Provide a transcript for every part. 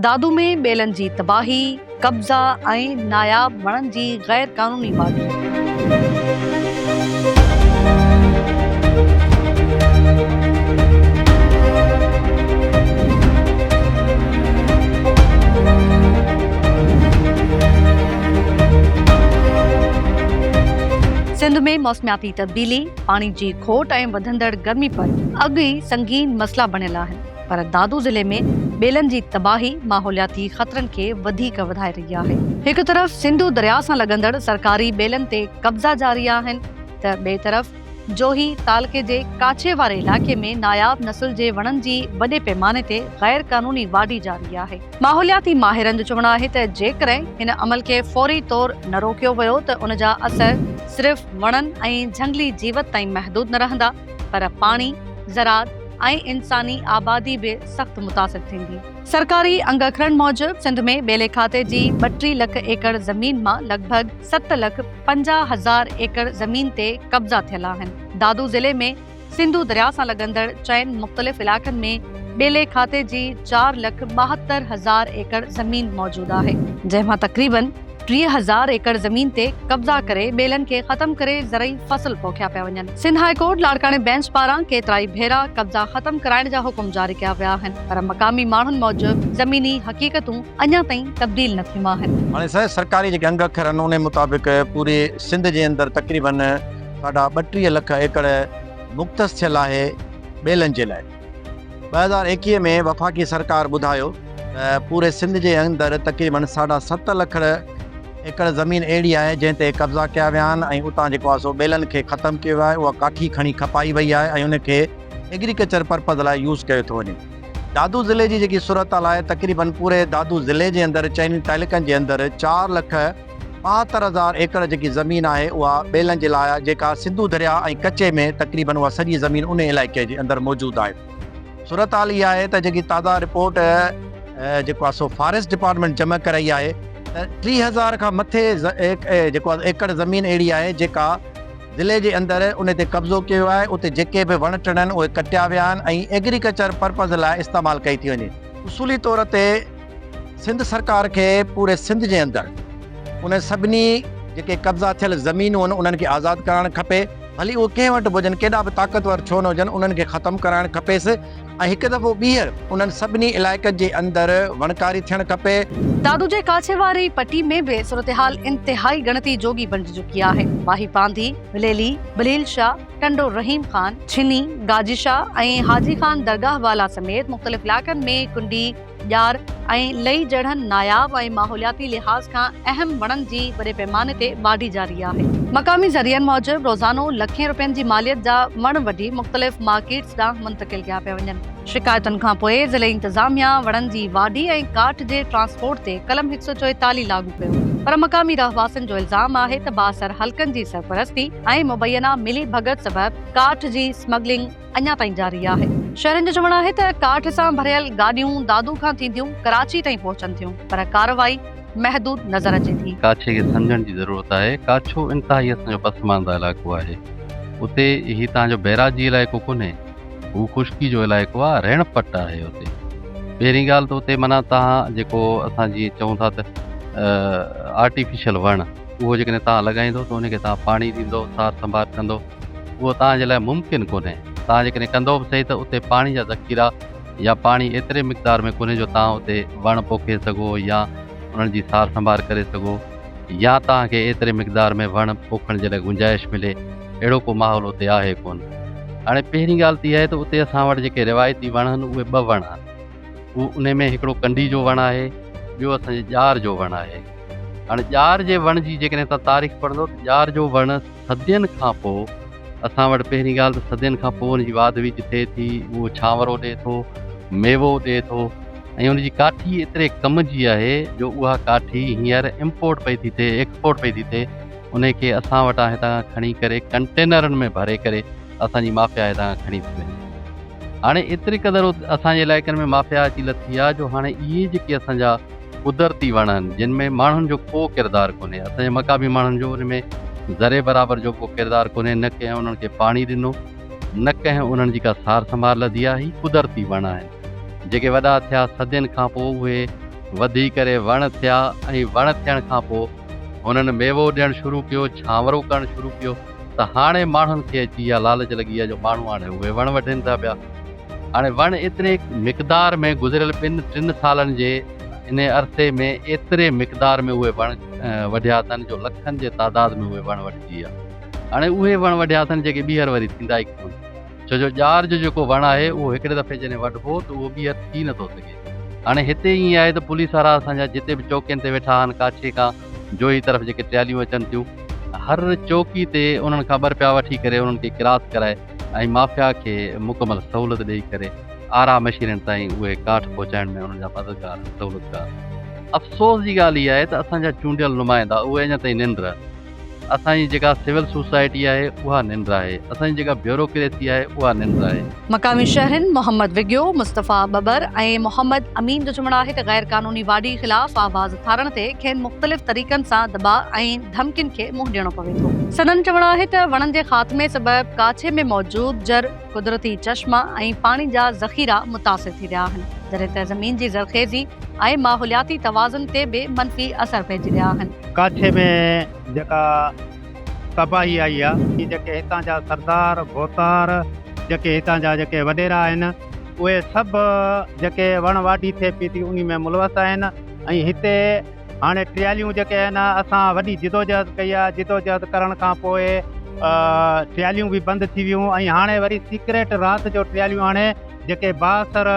دادو ۾ ٻيلن جي تباهي، قبضا ۽ ناياب وڻن جي غير قانوني واڍي. سنڌ ۾ موسمياتي تبديلي، پاڻي جي کوٽ ۽ وڌندڙ گرمي پر اڳ ئي سنگين مسئلا بڻيل آهن. پر دادو ضلعي ۾ ٻيلن جي تباهي ماحولياتي خطرن کي وڌيڪ وڌائي رهي آهي. هڪ طرف سنڌو درياء سان لڳندڙ سرڪاري ٻيلن تي قبضا جاري آهن ته ٻئي طرف جوهي تعلقي جي ڪاڇي واري علائقي ۾ ناياب نسل جي وڻن جي وڏي پيماني تي غير قانوني واڍي جاري آهي. ماحولياتي ماهرن جو چوڻ آهي ته جيڪڏهن هن عمل کي فوري طور نه روڪيو ويو ته ان جا اثر صرف وڻن ۽ جهنگلي جيوت تائين محدود نه رهندا پر پاڻي، زراعت ۽ انساني آبادي به سخت متاثر ٿيندي. سرڪاري انگ اکرن موجب سنڌ ۾ ٻيلي کاتي جي 32 لک ايڪڙ زمين مان لڳ ڀڳ 7 لک 50 هزار ايڪڙ زمين تي قبضا ٿيل آهن. دادو ضلعي ۾ سنڌو درياء سان لڳندڙ چئن مختلف علائقن ۾ ٻيلي کاتي جي 4 لک 72 هزار ايڪڙ زمين موجود آهي، جنهن مان تقريبن 30 هزار ايڪڙ زمين تي قبضا ڪري ٻيلن کي ختم ڪري زرعي فصل پوکيا پيا وڃن. سنڌ هاء ڪورٽ لاڙڪاڻي بينچ پاران ڪيترائي ڀيرا قبضا ختم ڪرائڻ جا حڪم جاري ڪيا ويا آهن پر مقامي ماڻهن موجب زميني حقيقتون اڃا تائين تبديل نه ٿيون آهن. هاڻي سر سرڪاري جيڪي انگ اکر آهن انهي مطابق پوري سنڌ جي اندر تقريبن ساڍا 32 لک ايڪڙ مختص ٿيل آهي ٻيلن جي لاء. 2021 ۾ وفاقي سرڪار ٻڌايو ته پوري سنڌ جي اندر تقريبن ساڍا ست لک ايڪڙ زمين اهڙي آهي جنهن تي قبضا ڪيا ويا آهن ۽ اتان جيڪو آهي سو ٻيلن کي ختم ڪيو ويو آهي اها ڪاٺي کڻي کپائي وئي آهي ۽ ان کي ايگريڪلچر پرپز لاء يوز ڪيو ٿو وڃي. دادو ضلعي جي جيڪي صورتحال آهي تقريبن پوري دادو ضلعي جي اندر چئني تعلقن جي اندر 4 لک 72 هزار ايڪڙ جيڪي زمين آهي اها ٻيلن جي لاء آهي جيڪا سنڌو درياء ۽ ڪچي ۾ تقريبن اها سڄي زمين ان علائقي جي اندر موجود آهي. صورتحال اها آهي ته جيڪي تازا رپورٽ جيڪو آهي سو فاريسٽ ڊپارٽمينٽ جمع ڪرائي آهي ته 3000 کان مٿي جيڪو آهي ايڪڙ زمين اهڙي آهي جيڪا ضلعي جي اندر ان تي قبضو ڪيو ويو آهي اتي جيڪي به وڻ ٽڻ آهن اهي ڪٽيا ويا آهن ۽ ايگريڪلچر پرپز لاء استعمال ڪئي ٿي وڃي. اصولي طور تي سنڌ سرڪار کي پوري سنڌ جي اندر انهن سڀني جيڪي قبضا ٿيل زمينون آهن انهن کي آزاد ڪرائڻ کپي ڀلي اهي ڪنهن وٽ به هجن ڪيڏا به طاقتور ڇو نه هجن انهن کي ختم ڪرائڻ کپيس ۽ هڪ دفعو ٻيهر انهن سڀني علائقن جي اندر وڻڪاري ٿيڻ کپي. دادو جي ڪاڇي واري پٽي ۾ به صورتحال انتهائي ڳڻتي جوڳي بڻجي چڪي آهي. واهي پانڌي، وليلي، بليل شاهه، ٽنڊو رحيم خان، ڇني، گاجي شاهه ۽ حاجي خان درگاهه والا سميت مختلف علائقن ۾ ڪنڊي، ڄار ۽ لئي جهڙن ناياب ۽ ماحولياتي لحاظ کان اهم وڻن جي وڏي پيماني تي واڍي جاري آهي. مقامي ذريعن موجب روزانو لکين رپين جي ماليت جا وڻ وڍي مختلف مارڪيٽس ڏانهن منتقل ڪيا پيا وڃن. شڪايتن کانپوء ضلعي انتظاميا وڻن جي واڍي ۽ ڪاٺ جي ٽرانسپورٽ تي قلم 144 لاڳو ڪيو پر مقامي رهواسين جو الزام آهي ته بااثر حلقن جي سرپرستي ۽ مبينا ملي ڀڳت سبب ڪاٺ جي اسمگلنگ اڃا تائين جاري آهي. شهرين جو چوڻ آهي ته ڪاٺ سان ڀريل گاڏيون دادو کان ٿينديون ڪراچي تائين پهچن ٿيون پر ڪارروائي محدود نظر اچي ٿي. ڪاڇي کي سمجهڻ جي ضرورت آهي. ڪاڇو انتهائي اسان جو پسمانده علائقو آهي. اتي هي توهان جو بئراجي علائقو ڪونهي. هو خشڪي جو علائقو آهي، رڻ پٽ آهي اتي. پهرين ڳالهه ته اتي معنيٰ توهان جيڪو اسان جيئن چئون ٿا ته آرٽيفيشل وڻ اهو جيڪڏهن توهان لڳائيندو ته ان کي توهان پاڻي ڏيندو، سار سنڀار ڪندو. اهو توهان جي لاء ممڪن ڪونهي. توهان جيڪڏهن ڪندؤ به سهي ته اتي پاڻي جا ذخيرا يا پاڻي ايتري مقدار ۾ ڪونهي جو توهان اتي وڻ پوکي سگهو يا انهن جي سار سنڀار ڪري سگهو يا توهان کي ايتري مقدار ۾ وڻ پوکڻ جي لاء گنجائش ملي اهڙو ڪو ماحول اتي آهي ڪونه. هاڻي پهرين ڳالهه ته اها آهي ته اتي اسان وٽ جيڪي روايتي وڻ آهن اهي ٻه وڻ آهن. اهو انهي ۾ هڪڙو ڪنڊي جو وڻ آهي ٻيو اسان جي ڄار جو وڻ آهي. هاڻي ڄار جي وڻ جي جيڪڏهن توهان تاريخ پڙهندؤ ته ڄار جو وڻ صدين کان پوء اسان وٽ پهرين ڳالهه ته صدين کان پوء ان جي واڌ ويجهه ٿئي ٿي، اهو ڇانورو ڏئي ٿو، ميوو ڏئي ٿو ۽ ان جي ڪاٺي ايتري ڪم جي آهي جو اها ڪاٺي هينئر امپورٽ پئي ٿي ٿئي، ايڪسپورٽ پئي ٿي ٿئي، انهي کي اسان وٽان هتان کان کڻي ڪري ڪنٽينرن ۾ ڀري ڪري اسان جي مافيا هتان کان کڻي ٿي وڃي. هاڻي ايتري قدر اسان جي علائقن ۾ مافيا اچي لٿي آهي جو هاڻي اهي جيڪي اسان جا قدرتي وڻ آهن جن ۾ ماڻهن جو ڪو ڪردار ڪونهي اسان جي مقامي ماڻهن جو ان ۾ ذري برابر جو ڪو ڪردار ڪونهي نه ڪنهن انهن کي پاڻي ڏنو نه ڪنهن انهن جي ڪا سار سنڀال لڌي آهي هي قدرتي وڻ آهن جيڪي وڏا ٿيا صدين کان پوء اهي وڌي ڪري وڻ ٿيا ۽ وڻ ٿيڻ کان پوء هنن ميوو ڏيڻ شروع ڪيو، ڇانورو ڪرڻ شروع ڪيو ته هاڻي ماڻهن کي اچي اها لالچ لڳي آهي جو ماڻهو هاڻي اهي وڻ وڍين ٿا پيا. هاڻي وڻ ايتري مقدار ۾ گذريل ٻن ٽن سالن جي انهي عرصي ۾ ايتري مقدار ۾ اهي وڻ وڍيا اٿن جو لکن جي تعداد ۾ اهي وڻ وڍجي ويا. هاڻي اهي وڻ وڍيا اٿن جيڪي ٻيهر وري ٿيندا ئي ڪونه. ڇو جو ڄار جو جيڪو وڻ آهي اهو هڪڙي دفعي جڏهن وڍبو ته اهو ٻيهر ٿي نٿو سگهي. هاڻي هتي ائين آهي ته پوليس وارا اسان جا جتي به چوڪين تي ويٺا آهن ڪاڇي کان جوهي طرف جيڪي ٽراليون اچن ٿيون هر چوڪي تي انهن کان ٻه رپيا وٺي ڪري انهن کي ڪراس ڪرائي ۽ مافيا کي مڪمل سهولت ڏئي ڪري آرا مشينن تائين اهي ڪاٺ پهچائڻ ۾ انهن جا مددگار سهولتڪار. افسوس جي ڳالهه اها آهي ته اسان جا چونڊيل نمائندا اهي اڃا تائين ننڊ اسان جي جيڪا سول سوسائٽي آهي اها ننڊ آهي، اسان جي جيڪا بيوروڪريسي آهي اها ننڊ آهي. مقامي شهرين محمد وڳيو، مصطفيٰ ٻٻر ۽ محمد امين جو چوڻ آهي ته غير قانوني واڍي خلاف آواز اٿارڻ تي کين مختلف طريقن سان دٻاء ۽ ڌمڪين کي منهن ڏيڻو پوي ٿو. سندن چوڻ آهي ته وڻن جي خاتمي سبب ڪاڇي ۾ موجود جر، قدرتي چشما ۽ پاڻي جا ذخيرا متاثر ٿي رهيا آهن، جڏهن ته زمين جي زرخيزي ۽ ماحولياتي توازن تي به منفي اثر پئجي رهيا آهن. ڪاڇي ۾ جيڪا تباهي آئي آ، هي جيڪي هتان جا سردار، ڀوتار، جيڪي هتان جا جيڪي وڏيرا آهن، اهي سڀ جيڪي وڻ واڍي ٿئي پئي ٿي انهي ۾ ملوث آهن ۽ هتي هاڻي ٽراليون جيڪي آهن اسان وڏي جدوجهد ڪئي آهي جدوجهد ڪرڻ کان پوء ٽراليون به بند ٿي ويون ۽ هاڻي وري سيڪريٽ رات جو ٽراليون آڻي جيڪي بااثر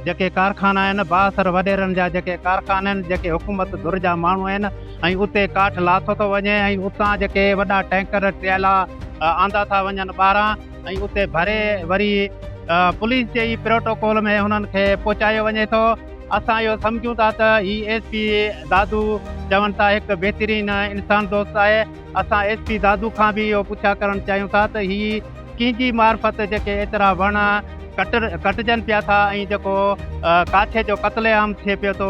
جيڪي ڪارخانا آهن بااثر وڏيرن جا جيڪي ڪارخانا آهن جيڪي حڪومت ڌر جا ماڻهو آهن ۽ اتي ڪاٺ لاٿو ٿو وڃي ۽ اتان جيڪي وڏا ٽينڪر ٽريلا آندا ٿا وڃن ٻاهران ۽ اتي ڀري وري پوليس جي ئي پروٽوڪول ۾ هنن کي پهچايو وڃي ٿو. اسان اهو سمجهون ٿا ته هي ايس پي دادو چون ٿا هڪ بهترين انسان دوست آهي اسان ايس پي دادو کان به اهو پڇا ڪرڻ چاهيون ٿا ته هي ڪنهن جي معرفت جيڪي ايترا وڻ ڪٽجن پيا ٿا ۽ جيڪو ڪاڇي جو قتل عام ٿئي پيو ٿو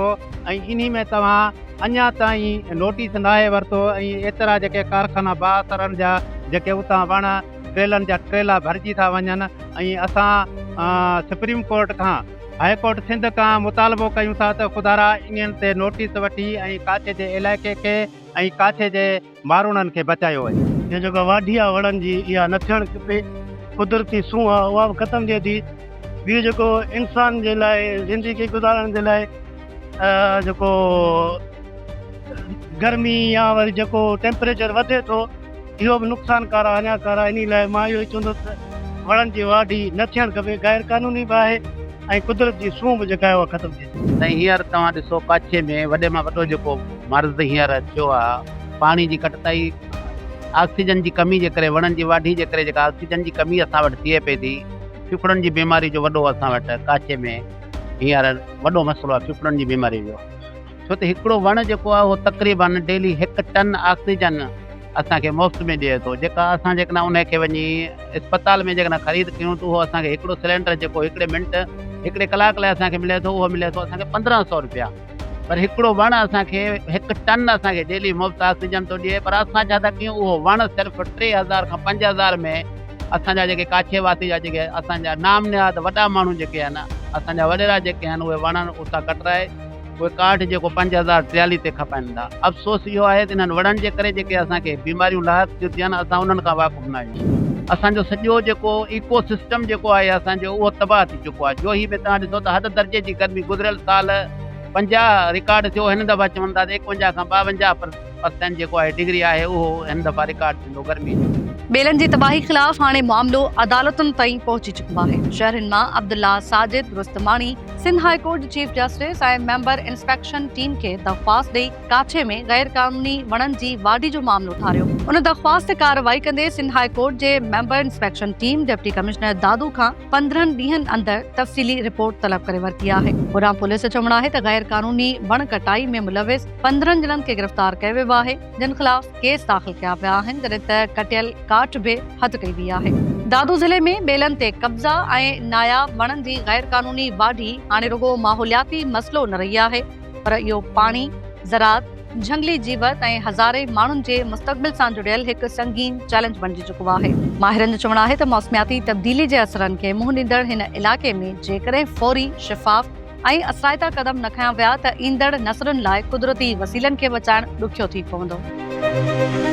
۽ انهي ۾ توهان اڃا تائين نوٽيس ناهي ورتو ۽ ايترا جيڪي ڪارخانا بااثرن جا جيڪي اتان وڻ ٽريلن جا ٽريلا ڀرجي ٿا وڃن ۽ اسان سپريم ڪورٽ کان هاء ڪورٽ سنڌ کان مطالبو ڪيون ٿا ته خدارا انهن تي نوٽيس وٺي ۽ ڪاڇي جي علائقي کي ۽ ڪاڇي جي ماروئڙن کي بچايو وڃي. هي جيڪا واڍي آ وڻن جي اها نه ٿيڻ کپي قدرتي سونهن آ اها به ختم ٿئي ٿي ٻيو جيڪو انسان جي لاء زندگي گذارڻ جي لاء جيڪو گرمي يا وري جيڪو ٽيمپريچر وڌي ٿو اهو به نقصانڪار آهي هاڃاڪار آهي انهي لاء مان اهو ئي چوندس ته وڻن جي واڍي نه ٿيڻ کپي غير قانوني به آهي ۽ قدرت جي سونهن به جيڪا آهي اها ختم ٿئي ٿي. سائين هينئر توهان ڏسو ڪاڇي ۾ وڏي مان وڏو جيڪو مرض هينئر ٿيو آهي پاڻي جي گهٽتائي آڪسيجن جي ڪمي جي ڪري وڻن جي واڍي جي ڪري جيڪا آڪسيجن جي ڪمي اسان وٽ ٿئي پئي ٿي ڦڦڙن جي بيماري جو وڏو اسان وٽ ڪاڇي ۾ هينئر وڏو مسئلو آهي ڦڦڙن جي بيماري جو ڇو ته هڪڙو وڻ جيڪو آهي اهو تقريبن ڊيلي هڪ ٽن آڪسيجن اسان کي مفت ۾ ڏئي ٿو جيڪا اسان جيڪڏهن ان کي وڃي اسپتال ۾ جيڪڏهن خريد ڪيون ته اهو اسان کي هڪڙو سلينڊر جيڪو هڪڙي منٽ هڪڙي ڪلاڪ لاء اسان کي ملي ٿو اهو ملي ٿو اسان کي 1500 روپيا پر هڪڙو وڻ اسان کي هڪ ٽن اسان کي ڊيلي مفت آڪسيجن ٿو ڏئي پر اسان ڇا ٿا ڪيون اهو وڻ صرف 3000 کان 5000 ۾ اسان جا جيڪي ڪاڇي واسي جا جيڪي اسان جا نام نهاد وڏا ماڻهو جيڪي آهن اسان جا وڏيرا جيڪي آهن اهي وڻ اتان ڪٽرائي اهي ڪاٺ جيڪو 5043 تي کپائن ٿا. افسوس اهو آهي ته انهن وڻن جي ڪري جيڪي اسان کي بيماريون لاحق ٿيون ٿين اسان انهن کان واقف نه آهيون. اسان جو سڄو جيڪو ايڪو سسٽم جيڪو آهي اسان جو اهو تباهه ٿي چڪو آهي. جوهي ۾ توهان ڏسو ته حد درجي جي گرمي گذريل سال 50 رڪارڊ ٿيو هن دفعا چون ٿا ته 51 کان 52 پرسينٽ جيڪو آهي ڊگري آهي اهو هن دفعا رڪارڊ ٿيندو گرمي جو. ٻيلن جي تباهي خلاف هاڻي معاملو عدالتن تائين پهچي چڪو آهي. شهرين مان Abdullah Sajid Rustamani, Sindh high court جي chief justice ۽ member inspection team کي درخواست ڏئي ڪاڇي ۾ غير قانوني وڻن جي واڍي جو معاملو اٿاريو. ان درخواست تي ڪارروائي ڪندي سنڌ هاء ڪورٽ جي member inspection team deputy commissioner Dadu کان 15 ڏينهن اندر تفصيلي رپورٽ طلب ڪري ورتي آهي. هوڏانهن پوليس جو چوڻ آهي ته غير قانوني وڻ ڪٽائي ۾ ملوث 15 ڄڻن کي گرفتار ڪيو ويو آهي. جن خلاف ڪيس داخل ڪيا ويا آهن جڏهن ته ڪٽيل ڪاٺ به هٿ ڪئي وئي آهي. دادو ضلعي ۾ ٻيلن تي قبضا ۽ ناياب وڻن جي غيرقانوني واڍي هاڻي رڳو ماحولياتي مسئلو نه رهي آهي پر اهو پاڻي، زراعت، جهنگلي جيوت ۽ هزارين ماڻهن جي مستقبل سان جڙيل هڪ سنگين چئلينج بڻجي چڪو آهي. ماهرن جو چوڻ آهي ته موسمياتي تبديلي جي اثرن کي منهن ڏيندڙ هن علائقي ۾ جيڪڏهن فوري، شفاف ۽ اثرائتا قدم نه کنيا ويا ته ايندڙ نسلن لاء قدرتي وسيلن کي بچائڻ ڏکيو ٿي پوندو.